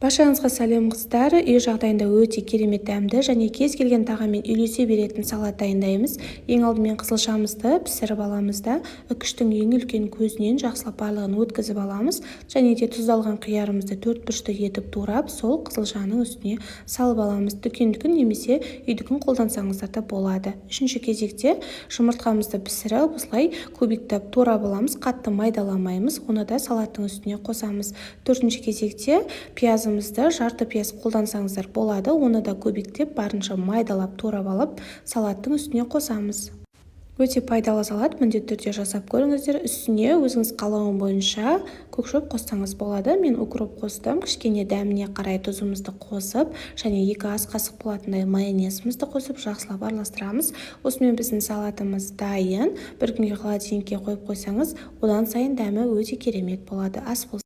Баршаңызға сәлем, қыздар! Үй жағдайында өте керемет дәмді және кез келген тағаммен үйлесе беретін салат дайындаймыз. Ең алдымен қызылшамызды пісіріп аламыз да, үкіштің ең үлкен көзінен жақсылап барлығын өткізіп аламыз. Және де тұздалған қиярымызды төрт бұрышты етіп турап, сол қызылшаның үстіне салып аламыз. Дүкендікін немесе үйдікін қолдансаңыздар да болады. Үшінші кезекте жұмыртқамызды пісіріп, осылай кубиктап турап аламыз, қатты майдаламаймыз, оны да салаттың үстіне қосамыз. Төртінші кезекте пиязымызды, жарты пияз қолдансаңыздар болады, оны да кубиктеп, барынша майдалап турап алып, салаттың үстіне қосамыз. Өте пайдалы салат, міндетті түрде жасап көріңіздер. Үстіне өзіңіз қалауын бойынша көк шөп қоссаңыз болады. Мен укроп қостым. Кішкене дәміне қарай тұзымызды қосып және 2 ас қасық болатындай майонезімізді қосып, жақсылап араластырамыз. Осымен біздің салатымыз дайын. Бір күнге холодильникке қойып қойсаңыз, одан сайын дәмі өте керемет болады. Ас болсын!